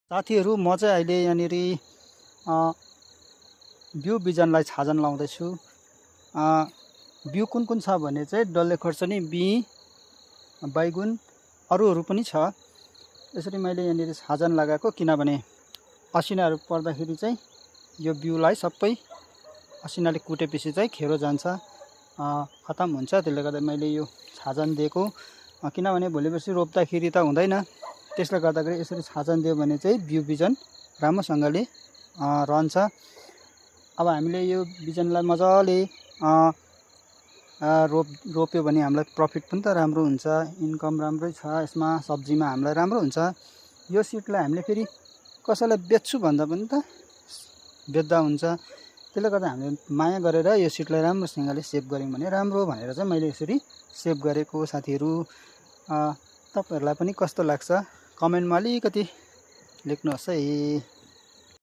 साथीहरू म चाहिँ अहिले यहाँनिर बिउ बिजनलाई छाजन लाउँदैछु। बिउ कुन कुन छ भने चाहिँ डल्ले खोर्सानी, बिँ, बैगुन, अरूहरू पनि छ। यसरी मैले यहाँनिर छाजन लगाएको, किनभने असिनाहरू पर्दाखेरि चाहिँ यो बिउलाई सबै असिनाले कुटेपछि चाहिँ खेरो जान्छ, खतम हुन्छ। त्यसले गर्दा मैले यो छाजन दिएको, किनभने भोलि पर्सि रोप्दाखेरि त हुँदैन। त्यसले गर्दाखेरि यसरी छाजन दियो भने चाहिँ बिउ बिजन राम्रोसँगले रहन्छ। अब हामीले यो बिजनलाई मजाले रोप्यो भने हामीलाई प्रफिट पनि त राम्रो हुन्छ, इन्कम राम्रै छ यसमा, सब्जीमा हामीलाई राम्रो हुन्छ। यो सिडलाई हामीले फेरि कसैलाई बेच्छु भन्दा पनि त बेच्दा हुन्छ। त्यसले गर्दा हामीले माया गरेर यो सिडलाई राम्रोसँगले सेभ गऱ्यौँ भने राम्रो भनेर चाहिँ मैले यसरी सेभ गरेको। साथीहरू तपाईँहरूलाई पनि कस्तो लाग्छ कमेन्टमा अलिकति लेख्नुहोस् है।